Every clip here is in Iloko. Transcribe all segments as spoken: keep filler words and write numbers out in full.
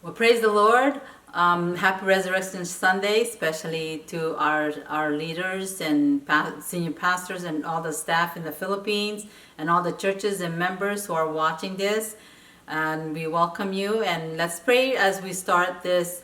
Well, praise the Lord. Um, happy Resurrection Sunday, especially to our, our leaders and pa- senior pastors and all the staff in the Philippines and all the churches and members who are watching this. And we welcome you. And let's pray as we start this,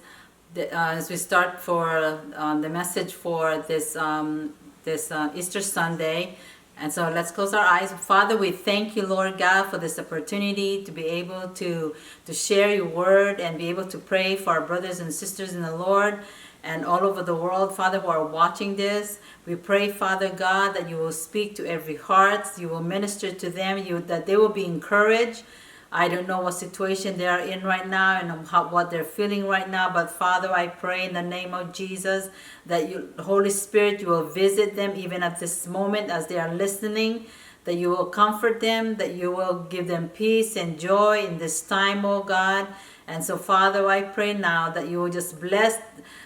the, uh, as we start for um, the message for this um, this uh, Easter Sunday. And so let's close our eyes. Father, we thank you, Lord God, for this opportunity to be able to, to share your word and be able to pray for our brothers and sisters in the Lord and all over the world, Father, who are watching this. We pray, Father God, that you will speak to every heart, you will minister to them, you, that they will be encouraged. I don't know what situation they are in right now and how, what they're feeling right now, but Father, I pray in the name of Jesus that you, Holy Spirit, you will visit them even at this moment as they are listening, that you will comfort them, that you will give them peace and joy in this time, oh God. And so, Father, I pray now that you will just bless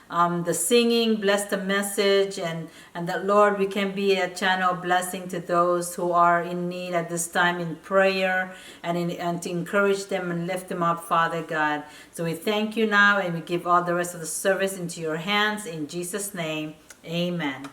um, the singing, bless the message, and, and that, Lord, we can be a channel of blessing to those who are in need at this time in prayer and, in, and to encourage them and lift them up, Father God. So we thank you now and we give all the rest of the service into your hands. In Jesus' name, amen.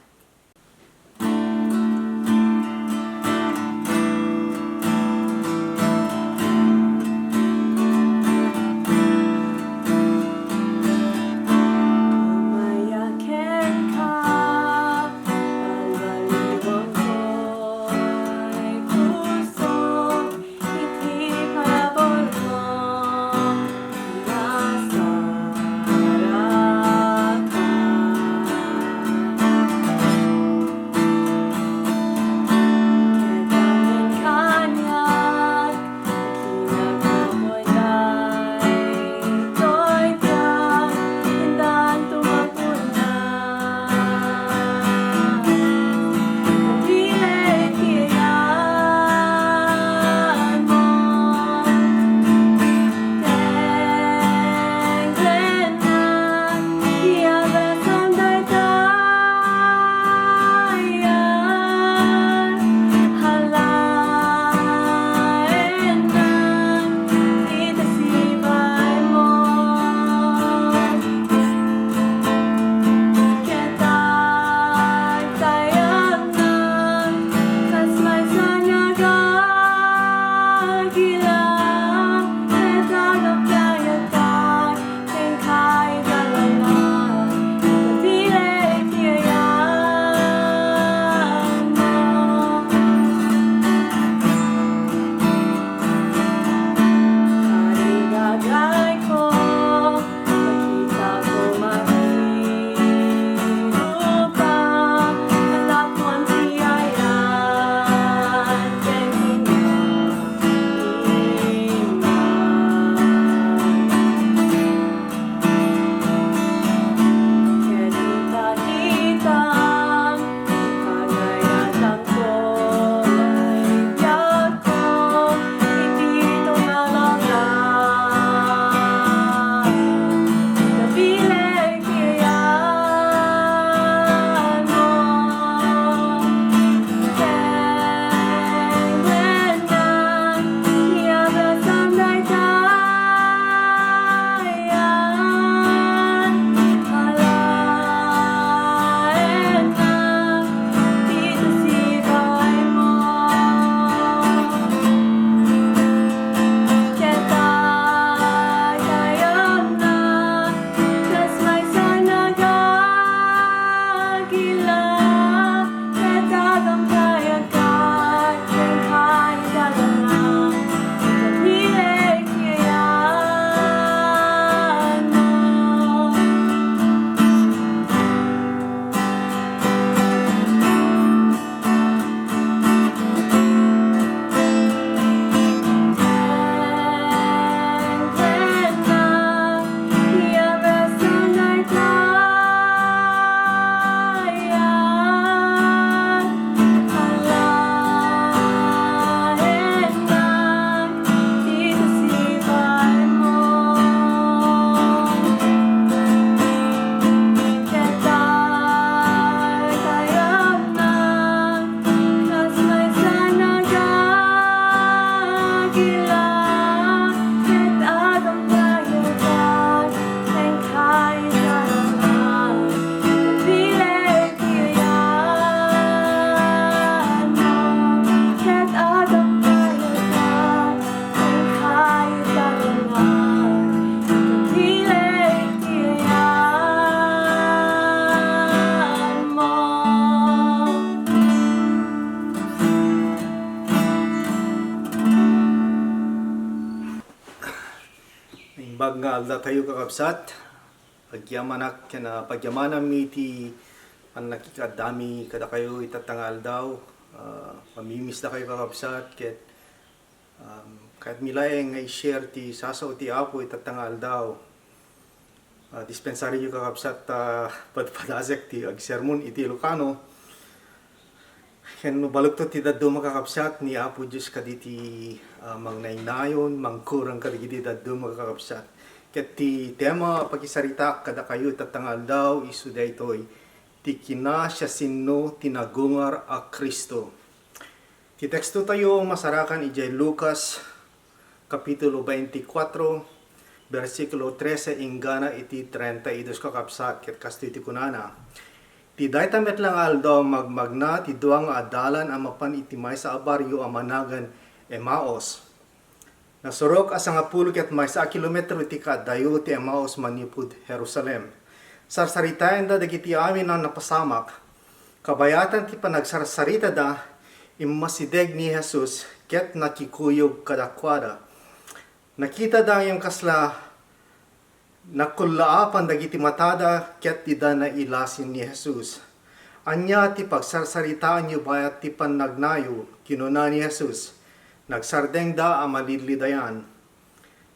Nga aldatayo, kakabsat. Agyamanak ken, ah, pagyamananmi ti pannakikaadami kadakayo itatta nga aldaw. Ah, mamimissdakayo, kakabsat, ket, um, kayatmi laeng nga i-share ti sasao ti Apo itatta nga aldaw. Ah, dispensariyo, kakabsat, ta padpadasek ti agsermon iti Ilocano. Ken no balekto ti dadduma, kakabsat, ni Apo Dios kaditi, ah, mangnaynayon, mangkurang kadagiti dadduma, kakabsat. Ket ti tema a pakisaritaak kadakayo itatta nga aldaw isu daytoy, ti kinasiasino ti nagungar a Cristo. Ti tekstotayo masarakan idiay Lucas, Kapitulo veinticuatro, bersikulo trese inggana iti treinta y dos, kakabsat, ket kastoy ti kunana, "Ti dayta met la nga aldaw, magmagna ti dua nga adalan a mapan iti maysa a barrio a managan Emaus. Nasurok a sangapulo ket maysa a kilometro iti kaadayo ti Emaus manipud Jerusalem. Sarsaritayanda dagiti amin a napasamak. Kabayatan ti panagsarsaritada, immasideg ni Jesus ket nakikuyog kadakuada. Nakitada ngem kasla nakullaapan dagiti matada ket dida nailasin ni Jesus. 'Ania ti pagsarsaritaanyo bayat ti pannagnayo?' kinuna ni Jesus. Nagsardengda a malidlidayan.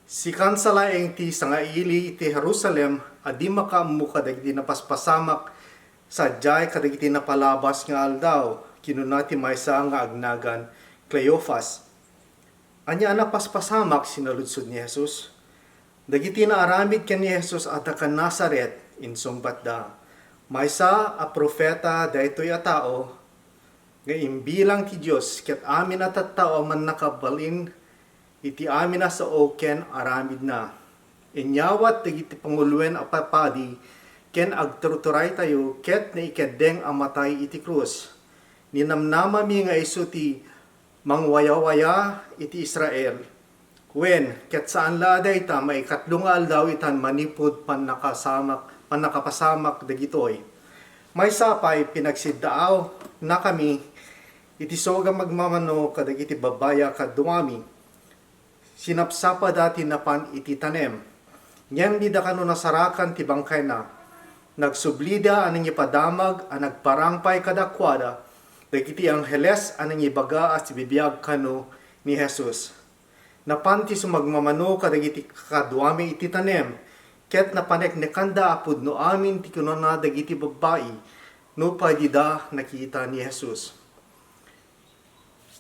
Sika laeng ti sangaili iti Jerusalem a di makaammo kadagiti napaspasamak sadiay kadagiti napalabas nga aldaw, kinuna ti maysa nga agnagan Cleofas. Ania a napaspasamak? Sinaludsod ni Jesus. Dagiti naaramid ken ni Jesus a taga Nazaret, insungbatda. Maysa a profeta daytoy a tao nga imbilang ti Dios ket amin a tattao a mannakabalin iti amin a sao ken aramidna. Inyawat dagiti panguloen a papadi ken agturturaytayo ket naikeddeng a matay iti krus. Ninamnamami nga isu ti mangwayawaya iti Israel. Wen, ket saan la a dayta, maikatlo nga aldaw itan manipud pannakasamak, pannakapasamak dagitoy. Maysa pay, pinagsiddaawnakami iti suga magmamano kadagiti babbai a kaduami. Sinapsapada ti napan iti tanem. Ngem dida kano nasarakan ti bangkayna. Nagsublida a nangipadamag a nagparang pay kadakuada dagiti angheles a nangibaga a sibibiag kano ni Jesus. Napan ti sumagmamano kadagiti kakaduami iti tanem, ket napaneknekanda a pudno amin ti kinuna dagiti babbai nupay dida nakita ni Jesus.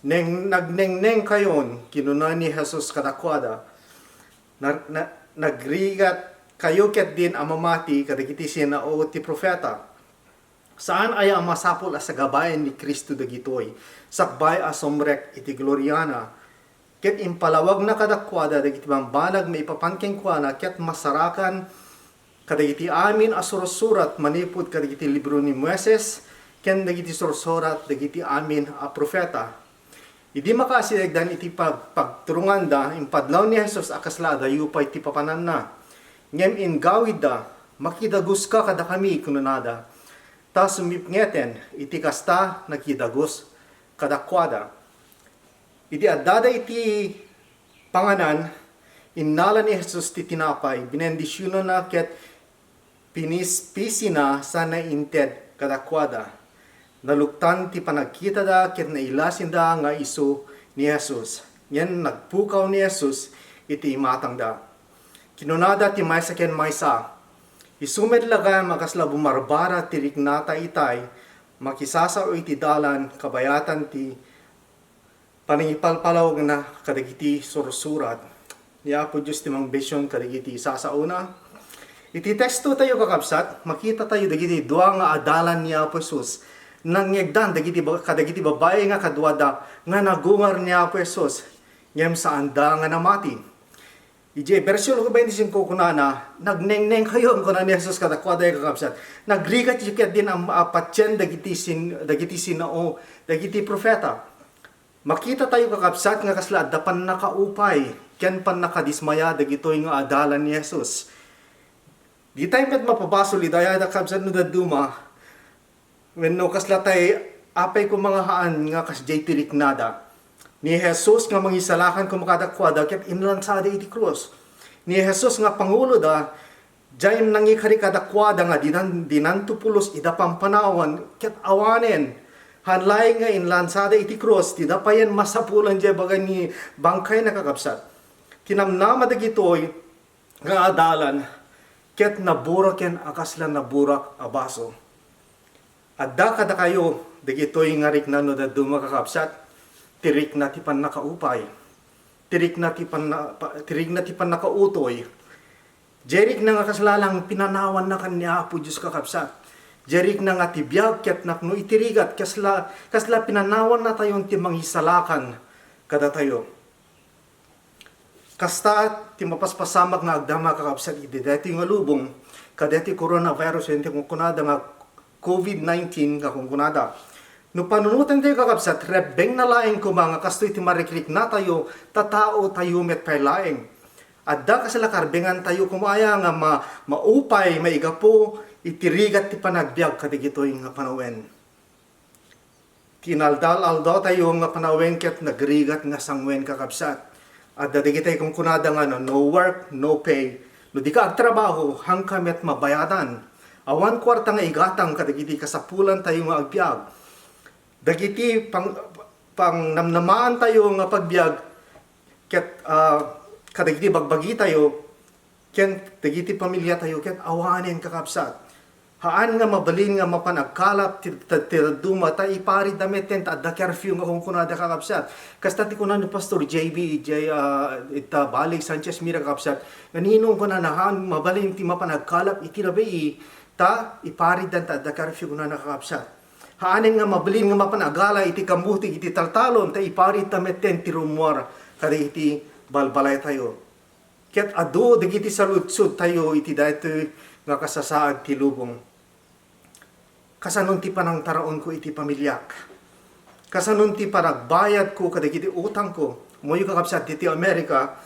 Neng-, nagnengnengkayon, kinuna ni Jesus kadakuada, na-, na-, nagrigatkayo ketdin a mamati kadagiti sinao ti profeta. Saan aya a masapul a sagabaen ni Cristo dagitoy, sakbay a sumrek iti gloriana? Ket impalawagna kadakuada dagiti bambanag maipapan kenkuana ket masarakan kadagiti amin a sursurat manipud kadagiti libro ni Moises ken dagiti sursurat dagiti amin a profeta. Idi makaasidegdan iti pag-, pagturonganda, impadlaw ni Jesus a kasla adayo pay ti papananna. Ngem inggawidda, "Makidaguska kadakami," kunanada. Ta sumipngeten iti kasta, nakidagus kadakuada. Idi addada iti panganan, innala ni Jesus ti tinapay, binendisionana ket pinispisina sana inted kadakuada. Naluktan ti panagkitada ket nailasinda nga isu ni Jesus. Ngem nagpukaw ni Jesus iti imatangda. Kinunada ti maysa ken maysa, "Isu met la gayam a kasla bumarbara ti riknata itay, makisasao iti dalan kabayatan ti panangipalpalawagna kadagiti sursurat." Ni Apo Dios ti mangbendision kadagiti sasaona. Iti tekstotayo, kakabsat, makitatayo dagiti dua nga adalan ni Apo Jesus. Nangngegdan dagiti ba-, kadagiti babbai nga kaduada nga nagungar ni Apo Jesus, ngem saanda nga namati. Idiay bersikulo twenty-five kunana, "Nagnengnengkayon," kuna ni Jesus kadakuada, kakabsat. "Nagrigatyo ketdin a, a patien dagiti sin-, dagiti sinao, dagiti profeta." Makitatayo, kakabsat, nga kasla adda pannakaupay ken pannakadismaya dagitoy nga adalan ni Jesus. Ditay met mapabasol, idayada, kakabsat, no dadduma wenno kasla tay apay koma nga haan nga kasdiay ti riknada ni Jesus nga mangisalakan koma kadakuada ket inlansada iti krus. Ni Jesus nga panguloda, diay nangikari kadakuada nga dinan, dinanto pulos ida pampanawan, ket awanen. Haan laeng nga inlansada iti krus, ti dapayen masapulan diay baga ni bangkayna, kakabsat. Tinamnama dagitoy nga adalan, ket naburaken a kasla naburak a baso. Adda kadakayo dagitoy nga rikna no dadduma, kakabsat, ti rikna ti pannakaupay, ti rikna ti panna-, pa-, ti rikna ti pannakautoy. Diay rikna nga kasla lang pinanawannakan ni Apo Dios, kakabsat. Diay rikna nga ti biag ket napno iti rigat, kasla, kasla pinanawannatayon ti mangisalakan kadatayo. Kasta ti mapaspasamak nga agdama, kakabsat, iti daytoy nga lubong, kadaytoy coronavirus, iti kunkunada nga covid nineteen nga kunkunada. No panunoten tayo, kakabsat, rebbengna laeng koma nga kastoy ti marikriknatayo, ta tao tayo met pay laeng. Adda kasla karbengan tayo koma aya nga ma-, maupay, maigapu iti rigat ti panagbiag kadagitoy nga panawen. Ti inaldal-aldawtayo nga panawen ket nagrigat nga sanguen, kakabsat. Adda dagiti kunkunada nga no, no work, no pay. No dika agtrabaho, haanka met mabayadan. Awan kuarta nga igatang kadagiti kasapulantayo nga agbiag. Dagiti pang-, pangnamnamaantayo nga pagbiag ket, ah, kadagiti bagbagitayo, ken dagiti pamiliatayo ket awanen, kakabsat. Haan nga mabalin nga mapan agkalap ti, ti, ti dadduma ta iparidda metten ta adda curfew nga kunkunada, kakabsat. Kasta ti kuna ni Pastor J B idiay, ah, ita Bale Sanchez Mira, kakabsat. Nganino kunana, haan mabalin ti mapan agkalap iti rabii ta ipariddan ta adda curfew kunana, kakabsat. Haanen nga mabalin nga mapan agala iti kambutig iti taltalon ta iparidda metten ti rummuar kadagiti balbalaytayo. Ket adu dagiti saludsodtayo iti daytoy nga kasasaad ti lubong. Kasanon ti panangtaraonko iti pamiliak? Kasanon ti panagbayadko kadagiti utangko? Umuyyo, kakabsat, ditoy Amerika,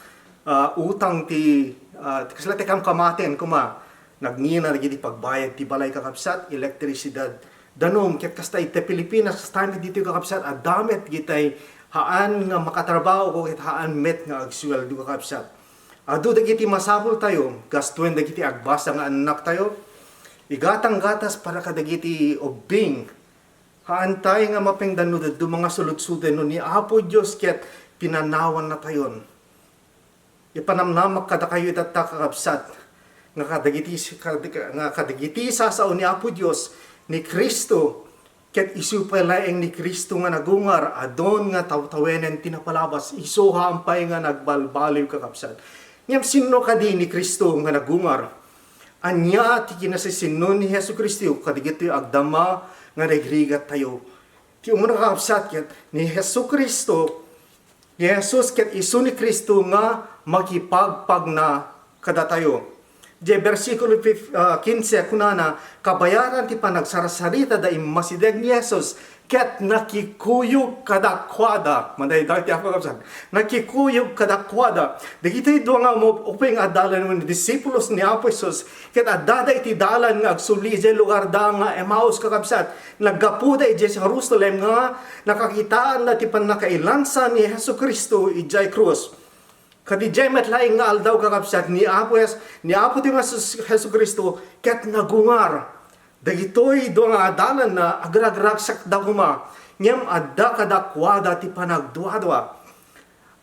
ah, utang ti, ah, kasla ti kamkamaten koma. Nagngina dagiti pagbayad ti balay, kakabsat, elektrisidad, danum, ket kasta iti Pilipinas, kasta met ditoy, kakabsat, adda met dagiti haan nga makatrabaho ket haan met nga agsueldo, kakabsat. Adu dagiti masapultayo, gastuen dagiti agbasa nga annaktayo, igatang gatas para kadagiti ubbing. Haantay nga mapengdan no dadduma nga sulodsoden no ni Apo Dios ket pinanawannatayon. Ipanamnamak kadakayo itatta, kakabsat, nga kadagiti, kad-, nga kadagiti sasao ni Apo Dios, ni Cristo, ket isu pay laeng ni Cristo nga nagungar, adun nga tawtawenen ti napalabas, isu haan pay nga nagbalbaliw, kakabsat. Ngem sinno kadi ni Cristo nga nagungar? Ania ti kinasisinno ni Jesu-Cristo kadagitoy agdama nga rigrigattayo? Ti umuna, kakabsat, ket ni Jesu-Cristo, ni Jesus ket isu ni Cristo nga makipagpagna kadatayo. Diay bersikulo fif-, ah, kinse, kunana, kabayaran ti panagsarsarita da immasideg ni Jesus, ket nakikuyog kadakuada. Madaydaw ti Apo, kakabsat. Nakikuyog kadakuada. Dagitoy dua nga umaupay nga adalan wenno disipulos ni Apo Jesus, ket addada iti dalan nga agsubli idiay lugarda nga Emmaus, kakabsat. Naggapuda idiay Jerusalem nga nakakitaanda ti pannakailansa ni Jesu-Cristo idiay krus. Kadidiay met laeng nga aldaw, kakabsat, ni Apo Jes-, ni Apo ti Jesus, Jesu-Cristo ket nagungar. Dagitoy dua nga adalanna, agragragsakda koma, ngem adda kadakuada ti panagduadua.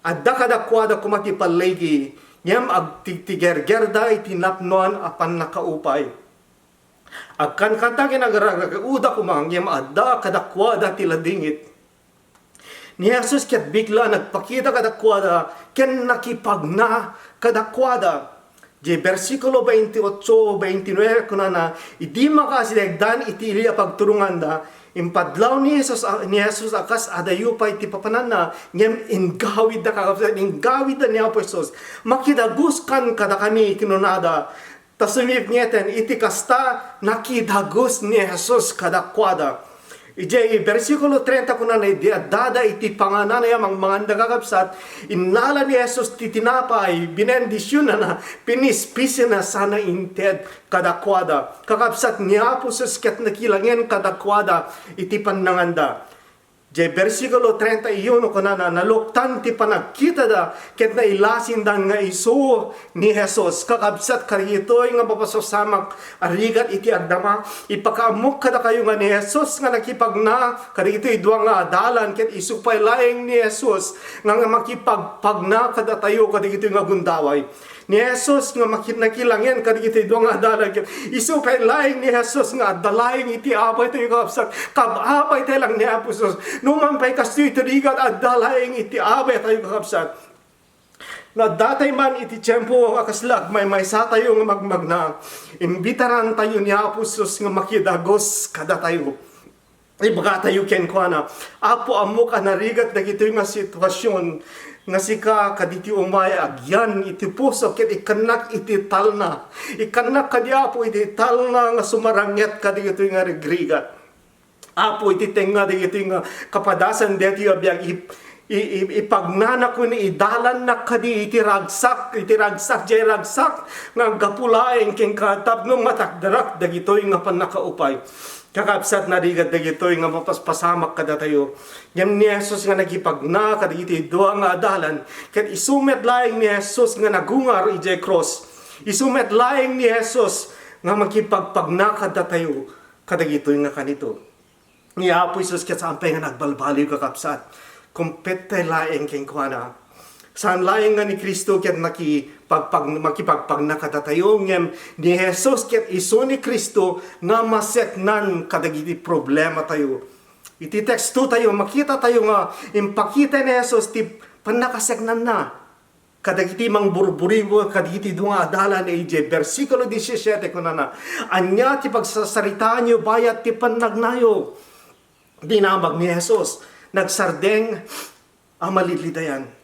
Adda kadakuada koma ti palligi, ngem agtigtigergerda iti napnoan a pannakaupay. Agkankanta ken agragraguda koma, ngem adda kadakuada ti ladingit. Ni Jesus ket bigla nagpakita kadakuada ken nakipagna kadakuada. Diay bersikulo veintiocho, veintinueve, kunana, idi makaasidegdan iti ili a pagturonganda, impadlaw ni Jesus a, ni Jesus a kas adayo pay ti papananna, ngem inggawidda, kakabsat, inggawidda ni Apo Jesus. Makidaguskan kadakami, kinunada. Ta sumipngeten iti kasta, nakidagus ni Jesus kadakuada. Idiay bersikulo treinta, kunana, idi addada iti pangananay a mangmanganda, kakabsat, innala ni Jesus ti tinapay, binendisionana, pinispisina sana inted kadakuada. Kakabsat, ni Apo Jesus ket nakilangen kadakuada iti pannanganda. Diay bersikulo treinta y uno, kunana, naluktan ti panagkitada ket nailasindan nga isu ni Jesus. Kakabsat, kadagitoy nga mapaspasamak a rigat iti agdama, ipakaammok kadakayo nga ni Jesus nga nakipagna kadagitoy dua nga adalan, ket isu pay laeng ni Jesus nga, nga makipagpagna kadatayo kadagitoy nga gundaway. Ni Jesus nga maki-, nakilangen kadagiti dua nga adalan, ket isu pay laeng ni Jesus nga adda laeng iti Apo daytoy, kakabsat. Kab-, Apo daytoy laeng ni Apo Jesus. Numan pay kastoy ti rigat, adda laeng iti Apo daytoy, kakabsat. No adda tay man iti tiempo a kasla agmaymaysa tayo nga magmagna, imbitaran tayo ni Apo Jesus nga makidagus kadatayo. Ibaga tayo kenkuana, "Apo, ammok a narigat dagitoy nga sitwasyon nga sika kaditi umay agyan iti puso ket ikkannak iti talna. Ikkannak kadi, Apo, iti talna nga sumaranget kadagitoy nga rigrigat. Apo, iti tengnga dagitoy nga kapadasan daytoy a biag, ip-, i-, i-, ipagnanakon, idalannak kadi iti ragsak, iti ragsak, diay ragsak nga aggapu laeng kenka tapno matakderak dagitoy nga pannakaupay." Kakabsat, narigat dagitoy nga mapaspasamak kadatayo. Ngem ni Jesus nga nagipagna kadagiti dua nga adalan, ket isu met laeng ni Jesus nga nagungar idiay krus. Isu met laeng ni Jesus nga makipagpagna kadatayo kadagitoy nga kanito. Ni Apo Jesus ket saan pay nga nagbalbaliw, kakabsat. Kumpet tay laeng kenkuana. Saan laeng nga ni Cristo ket nakipagpag-, makipagpagna kadatayo, ngem ni Jesus ket isu ni Cristo nga maseknan kadagiti problema tayo. Iti teksto tayo, makita tayo nga impakita ni Jesus ti pannakaseknanna kadagiti mangburburibo kadagiti dua nga adalan. Idiay bersikulo disisiete, kunana, "Ania ti pagsasaritaanyo bayat ti pannagnayo?" Dinamag ni Jesus, nagsardeng a malidlidayan.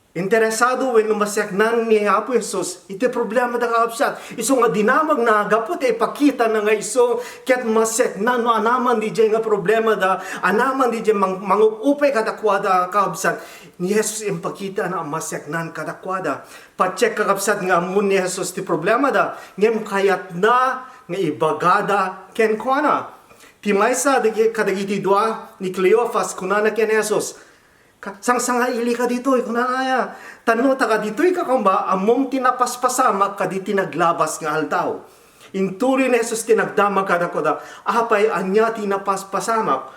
Interesado wenno maseknan ni Apo Jesus iti problema da, kakabsat. Isu nga dinamagna gapu ta ipakitana nga isu ket maseknan no anaman didiay nga problema da, anaman didiay mang-, mangup-upay kadakuada, kakabsat. Ni Jesus impakitana a maseknan kadakuada. Patiek, kakabsat, nga ammo ni Jesus ti problema da, ngem kayatna nga ibagada kenkuana. Ti maysa dagi-, kadagiti dua, ni Cleofas, kunana ken Jesus, "Ka-, sangsangailika ditoy," kunana aya. "Tanno ta kaditoy kakamba, ammom ti napaspasamak kaditi naglabas nga aldaw." Intuloy ni Jesus ti nagdamag kadakuada, "Apay, ania ti napaspasamak?"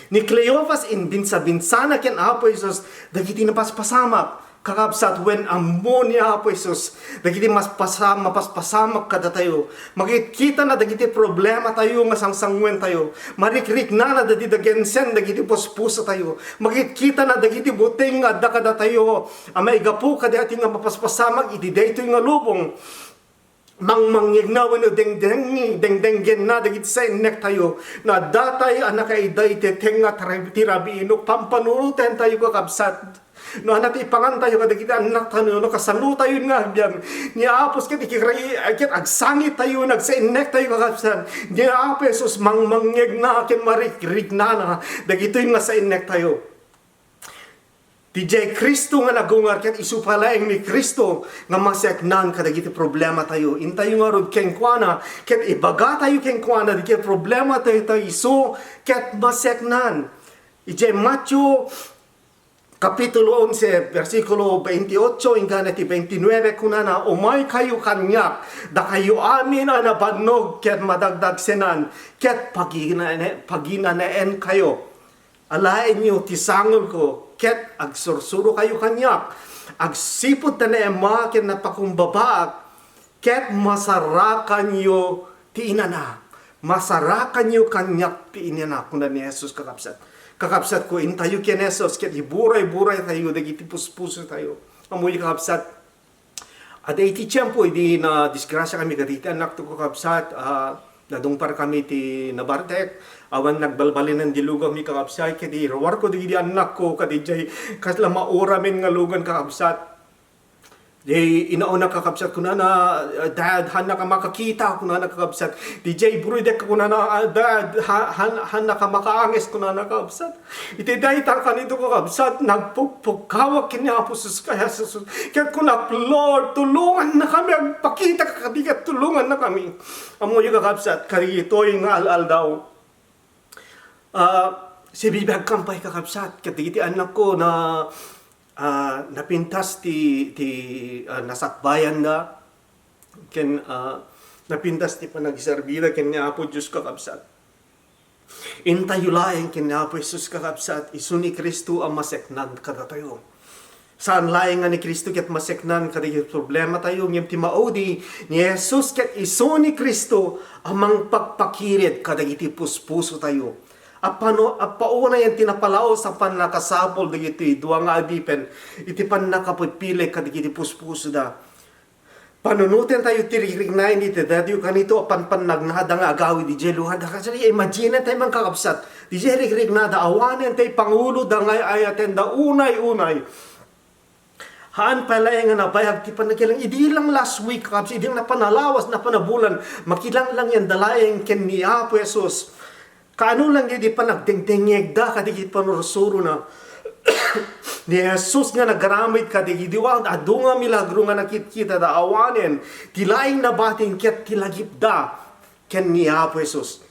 Ni Cleofas, inbinsabinsana ken Apo Jesus dagiti napaspasamak. Kakabsat, wen ammo ni Apo Jesus dagiti maspasa-, mapaspasamak kadatayo, makitkitana dagiti problema tayo nga sangsanguentayo. Marikriknana dagiti dagensen dagiti puspusotayo. Makitkitana dagiti buteng nga adda kadatayo a maigapu kadi ati nga mapaspasamak iti daytoy nga lubong. Mangmangyegna wenno dengdeng-, dengdenggenna dagiti sainnek tayo. No adda tay a nakaida iti tengnga ti rabiino, pampanunoten tayo, kakabsat. No adda ti ipangan tayo kadagiti annak tayo, no kasano tayo nga agbiag, ni Apo ket ikikray-, ket agsangit tayo, nagsainnek tayo, kakabsat. Ni Apo Jesus, mangmangyegna ken marikriknana dagitoy nga sainnek tayo. Ti diay Cristo nga nagungar ket isu pay laeng ni Cristo nga maseknan kadagiti problema tayo. Intayo ngarud kenkuana ket ibaga tayo kenkuana dagiti problema tayo, ta isu ket maseknan. Idiay Mateo Kapitulo onse, bersikulo veintiocho inggana ti veintinueve, kunana, "Umaykayo kaniak, dakayo amin a nabannog ket madagdagsenan, ket pagina-, paginanaenkayo. Alaenyo ti sangelko, ket agsursurokayo kaniak, agsipud ta naemma ken napakumbabaak, ket masarakanyo ti inana." Masarakanyo kaniak ti inana, kuna ni Jesus, kakabsat. Kakabsat ko, intayo ken Jesus, ket iburay-buray tayo dagiti puspuso tayo. Ammoyo, kakabsat, adda iti tiempo, idi nadisgrasya kami kadagiti annak to, kakabsat, ah, nadungpar kami ti Nabartek, awan nagbalbalinan di luganmi, kakabsat, ket iruar ko dagiti annak ko, kadi jay kasla mauramen nga lugan, kakabsat. Di inauna, kakabsat, kunana, "Dad, hannaka makakita," kunana, kakabsat. Di jay burudek, kunana, "Ah, Dad, ha-, han-, hannaka makaanges," kunana, kakabsat. Iti dayta kanito, kakabsat, nagpukpukawak ken ni Apo Jesus, kaya Jesus. Ket kunak, "Lord, tulongannakami, agpakitaka kadi ket tulongannakami." Ammoyo, kakabsat, kadagitoy nga al-aldaw. Ah, sibibiag kampay, kakabsat, ket dagiti annakko na, ah, napintas ti, ti, ah, nasakbayanda, ken, ah, napintas ti panagserbida ken ni Apo Dios, kakabsat. Intayo laeng ken ni Apo Jesus, kakabsat, isu ni Cristo a maseknan kadatayo. Saan laeng nga ni Cristo ket maseknan kadagiti problematayo, ngem ti maudi, ni Jesus ket isu ni Cristo a mangpakpakirid kadagiti puspusotayo. Apano, appauna yan ti napalaos a pannakasapul dagiti dua nga adipen iti pannakapagpileg kadagiti puspusoda. Panunotentayo ti rigrignaen iti daytoy kanito a panpannagnada nga agawid idiay luganda. Kasi imagine tayo, mga kakabsat, diay rigrignaada, awanen tay panguloda nga ay-ayatenda unay-unay. Haan pay laeng nga nabayag ti panakilang. Idi lang last week, kakabsat, idi lang napanalawas, napanabulan, makilanglangyan da laeng ken ni Apo Jesus. Kaano lang idi panagdengdengngegda kadagiti panursurona ni Jesus nga nagaramid kadagidi, wen adu nga milagro nga nakitkitada awanen ti laeng nabatin ket ti lagipda ken ni Apo Jesus.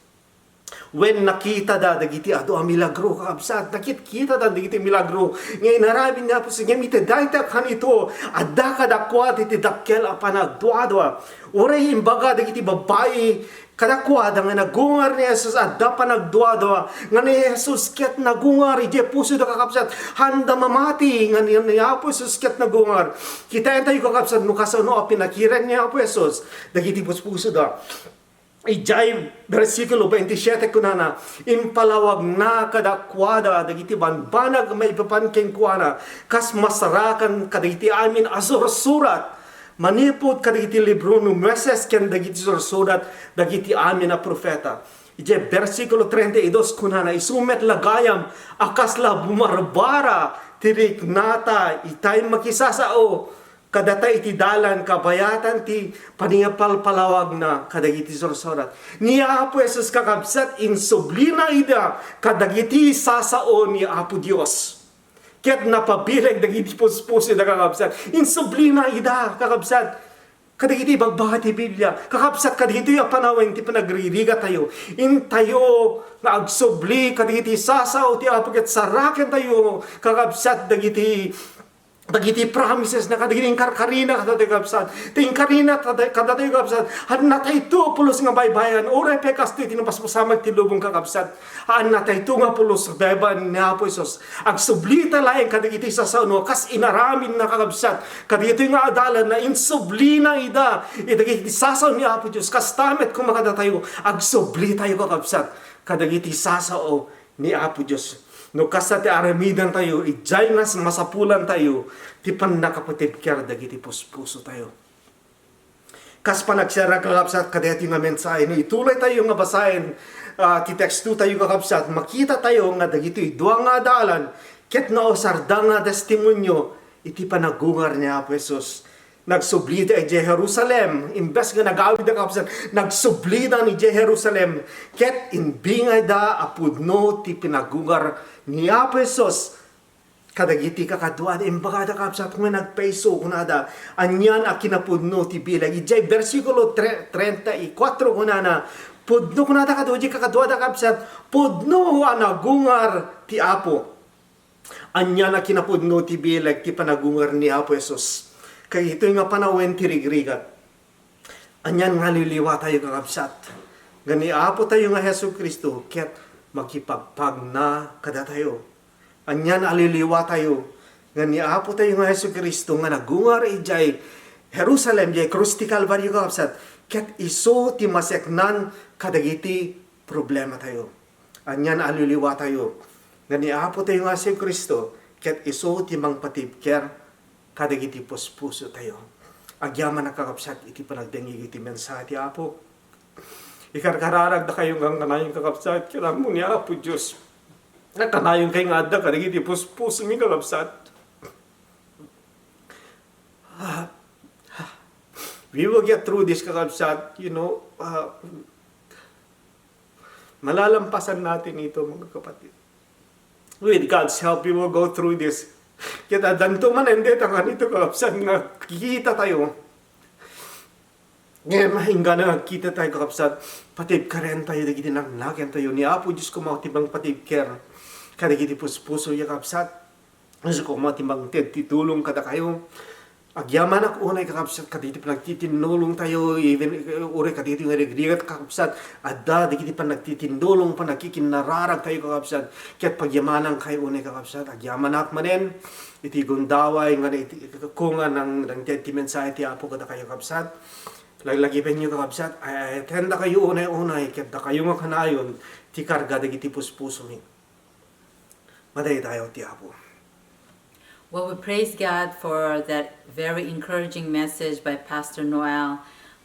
Wen nakitada dagiti adu a milagro, kakabsat, nakitkitada dagiti milagro nga inaramid ni Apo Jesus. Ngem iti dayta kanito, adda kadakuada ti dakkel a panagduadua. Uray imbaga dagiti babbai kadakuada nga nagungar ni Jesus, adda panagduadua nga ni Jesus ket nagungar idiay pusoda, kakabsat. Haanda mamati nga ni, ni Apo Jesus ket nagungar. Kitaentayo, kakabsat, no kasano a pinakired ni Apo Jesus dagiti puspusoda. Idiay bersikulo twenty-seven kunana, impalawagna kadakuada dagiti banbanag a maipapan kenkuana, kas masarakan kadagiti amin a sursurat manipud kadagiti libro ni Moises ken dagiti sursurat dagiti amin a profeta. Idiay bersikulo treinta y dos kunana, isu met la gayam a kasla bumarbara ti riknata itay makisasao kadata iti dalan kabayatan ti paningpalpalawagna kadagiti sursurat. Ni Apo Jesus, kakabsat, insublina ida kadagiti sasao ni Apo Dios. Ket napabileg dagiti puspusoda, kakabsat. Insublina ida, kakabsat, kadagiti ibagbaga ti Biblia. Kakabsat, kadagitoy a panawen ti panagririgatayo. Intayo nga agsubli kadagiti sasao ti Apo ket sarakentayo, kakabsat, dagiti dagiti promises na kadagiti inkarkarina kadatayo, kakabsat. Ti inkarina kada-, kadatayo, kakabsat. Haannatayto pulos nga baybay-an. Uray pay kastoy ti napaspasamak ti lubong, kakabsat. Haannatayto nga pulos baybay-an ni Apo Jesus. Agsublita laeng kadagiti sasao no kas inaramidna, kakabsat. Kadagitoy nga adalan na insublina ida. Idagiti sasao ni Apo Dios. Kasta met koma kadatayo. Agsublitayo, kakabsat. Kadagiti sasao ni Apo Dios. No kasta ti aramidantayo, idiay nga masapulantayo ti pannakapatibker dagiti puspusotayo. Kas panagserrek, kakabsat, kadaytoy nga mensahe, no ituloytayo nga basaen, ah, ti tekstotayo, kakabsat, makitatayo nga dagitoy dua nga adalan ket nausarda nga testimonio iti panagungar ni Apo Jesus. Nagsublida idiay Jerusalem. Imbes nga nagawidda, kakabsat, nagsublida idiay Jerusalem. Ket imbingayda a pudno ti pinagungar ni Apo Jesus kadagiti kakaduada. Imbagada, kakabsat, nga nagpayso, kunada, anian a kinapudno ti bileg. Idiay bersikulo tre-, treinta y cuatro, kunana, pudno, kunada, kadagiti kakaduada, kakabsat, pudno a nagungar ti Apo. Anian a kinapudno ti bileg ti panagungar ni Apo Jesus. Kadagitoy nga panawen ti rigrigat. Anian nga liwliwatayo, kakabsat, nga ni Apotayo nga Jesu-Cristo ket makipagpagna kadatayo. Anian a liwliwatayo nga ni Apotayo nga Jesu-Cristo nga nagungar idiay Jerusalem, idiay krus ti Kalbario, kakabsat, ket isu ti maseknan kadagiti problematayo. Anian a liwliwatayo nga ni Apotayo nga Jesu-Cristo ket isu ti mangpatibker kadagiti puspusotayo. Agyaman a, kakabsat, iti panagdengngeg iti mensahe ti Apo. Ikarkararagdakayo nga kanayon, kakabsat, ket ammo ni Apo Dios nga kanayon kay nga adda kadagiti puspusomi, kakabsat. Ah, we will get through this, kakabsat. You know, ah, malalampasan natin ito, mga kapatid. With God's help, we will go through this. Ket addanto man, hindi, tangan ito, kakabsat, nga kikitatayo. Ngem inggana nga agkita tayo, kakabsat, patibkaren tayo dagiti naknakentayo. Ni Apo Dios koma ti mangpatibker kadagiti puspuso, kakabsat. Isu koma ti mangted ti tulong kadakayo. Agyamanak unay, kakabsat, kadagiti panagtitinnulong tayo, even, eh, uray kadagiti nga rigrigat, kakabsat, adda dagiti panagtitinnulong, panagkikinnararag tayo, kakabsat, ket pagyamanan kayo unay, kakabsat. Agyamanak manen iti gundaway nga iti kunga nang, nang ti, ti mensahe ti Apo kadakayo, kakabsat. Laglagipenyo, kakabsat, ay, ay, attenda kayo unay-unay, ket dakayo nga kanayon ti karga dagiti puspusomi. Madaydayaw ti Apo. Well, we praise God for that very encouraging message by Pastor Noel.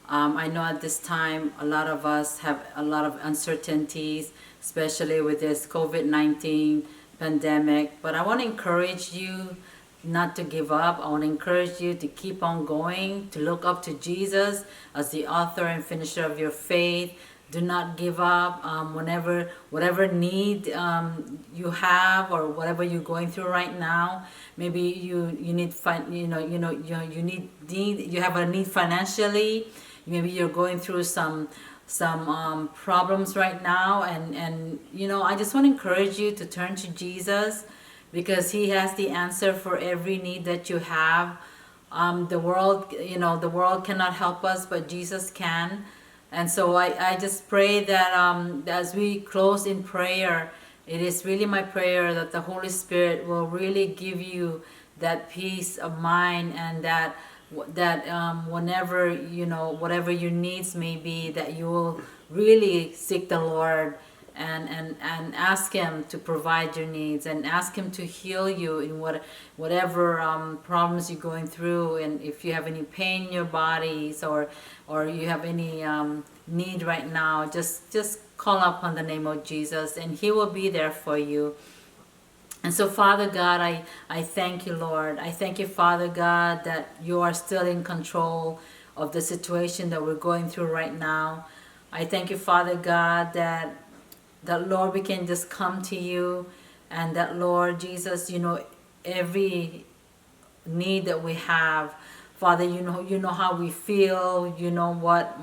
Um, I know at this time a lot of us have a lot of uncertainties, especially with this COVID nineteen pandemic. But I want to encourage you not to give up. I want to encourage you to keep on going, to look up to Jesus as the author and finisher of your faith. Do not give up. Um, whenever, whatever need, um, you have, or whatever you're going through right now, maybe you, you need fin-, you know, you know, you, you need, need, you have a need financially. Maybe you're going through some, some, um, problems right now, and, and, you know, I just want to encourage you to turn to Jesus, because he has the answer for every need that you have. Um, the world, you know, the world cannot help us, but Jesus can. And so I, I just pray that, um, as we close in prayer, it is really my prayer that the Holy Spirit will really give you that peace of mind, and that, that, um, whenever, you know, whatever your needs may be, that you will really seek the Lord and, and, and ask Him to provide your needs, and ask Him to heal you in what, whatever, um, problems you're going through, and if you have any pain in your bodies, or, or you have any, um, need right now, just, just call upon the name of Jesus, and He will be there for you. And so, Father God, I, I thank you, Lord. I thank you, Father God, that you are still in control of the situation that we're going through right now. I thank you, Father God, that, that, Lord, we can just come to you, and that, Lord Jesus, you know every need that we have. Father, you know, you know how we feel, you know what,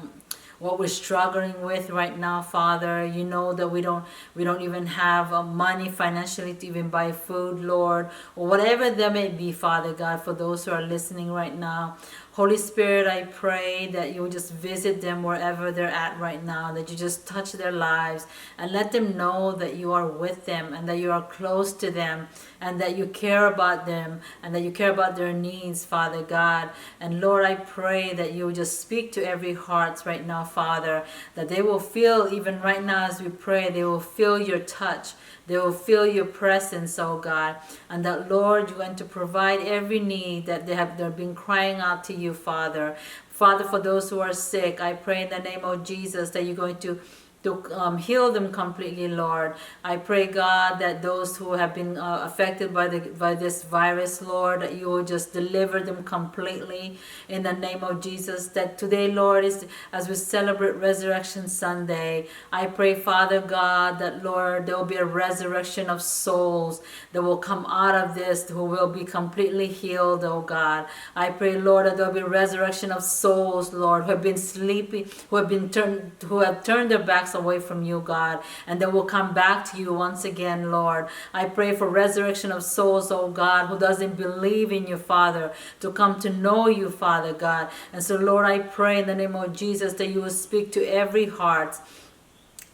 what we're struggling with right now, Father. You know that we don't, we don't even have, uh, money financially to even buy food, Lord, or whatever that may be, Father God, for those who are listening right now. Holy Spirit, I pray that you will just visit them wherever they're at right now, that you just touch their lives and let them know that you are with them and that you are close to them and that you care about them and that you care about their needs, Father God. And Lord, I pray that you will just speak to every heart right now, Father, that they will feel, even right now as we pray, they will feel your touch. They will feel your presence, oh God. And that, Lord, you're going to provide every need that they have, they've been crying out to you, Father. Father, for those who are sick, I pray in the name of Jesus that you're going to, to, um, heal them completely, Lord. I pray, God, that those who have been, uh, affected by the, by this virus, Lord, that you will just deliver them completely in the name of Jesus. That today, Lord, is as we celebrate Resurrection Sunday, I pray, Father God, that, Lord, there will be a resurrection of souls that will come out of this, who will be completely healed, oh God. I pray, Lord, that there will be resurrection of souls, Lord, who have been sleeping, who have been turned, who have turned their backs away from you, God, and they will come back to you once again, Lord. I pray for resurrection of souls, oh God, who doesn't believe in you, Father, to come to know you, Father God. And so, Lord, I pray in the name of Jesus that you will speak to every heart,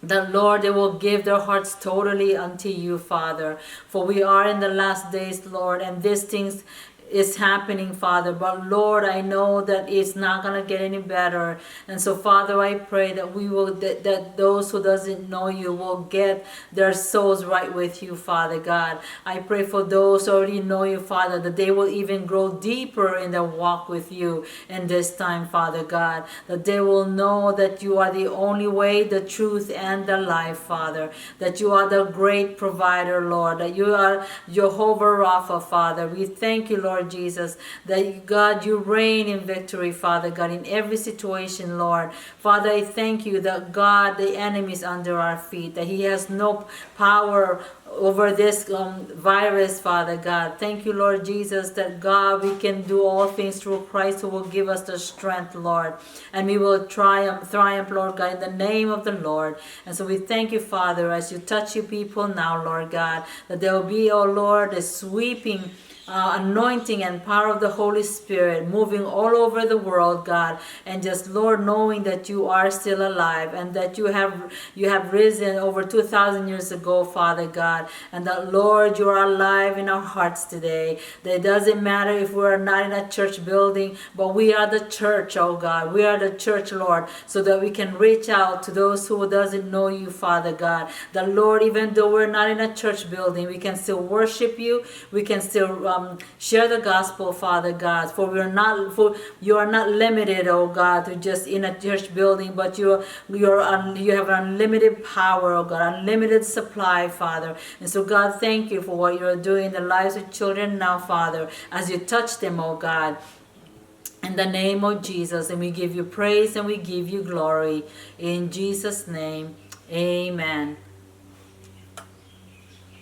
that, Lord, they will give their hearts totally unto you, Father. For we are in the last days, Lord, and these things is happening, Father. But, Lord, I know that it's not gonna get any better. And so, Father, I pray that we will, that, that those who doesn't know you will get their souls right with you, Father God. I pray for those who already know you, Father, that they will even grow deeper in their walk with you in this time, Father God, that they will know that you are the only way, the truth, and the life, Father, that you are the great provider, Lord, that you are Jehovah Rapha, Father. We thank you, Lord Jesus, that, God, you reign in victory, Father God, in every situation, Lord. Father, I thank you that, God, the enemy is under our feet, that he has no power over this um, virus, Father God. Thank you, Lord Jesus, that God, we can do all things through Christ who will give us the strength, Lord. And we will triumph, triumph, Lord God, in the name of the Lord. And so we thank you, Father, as you touch your people now, Lord God, that there will be, oh Lord, a sweeping uh, anointing and power of the Holy Spirit moving all over the world, God, and just, Lord, knowing that you are still alive and that you have you have risen over two thousand years ago, Father God, and that, Lord, you are alive in our hearts today. That it doesn't matter if we are not in a church building, but we are the church, oh God. We are the church, Lord, so that we can reach out to those who doesn't know you, Father God. That, Lord, even though we're not in a church building, we can still worship you. We can still um, share the gospel, Father God. For we're not, for you are not limited, oh God, to just in a church building, but you you're un, you have unlimited power, oh God, unlimited supply, Father. And so, God, thank you for what you're doing in the lives of children now, Father, as you touch them, oh God. In the name of Jesus, and we give you praise and we give you glory. In Jesus' name, amen.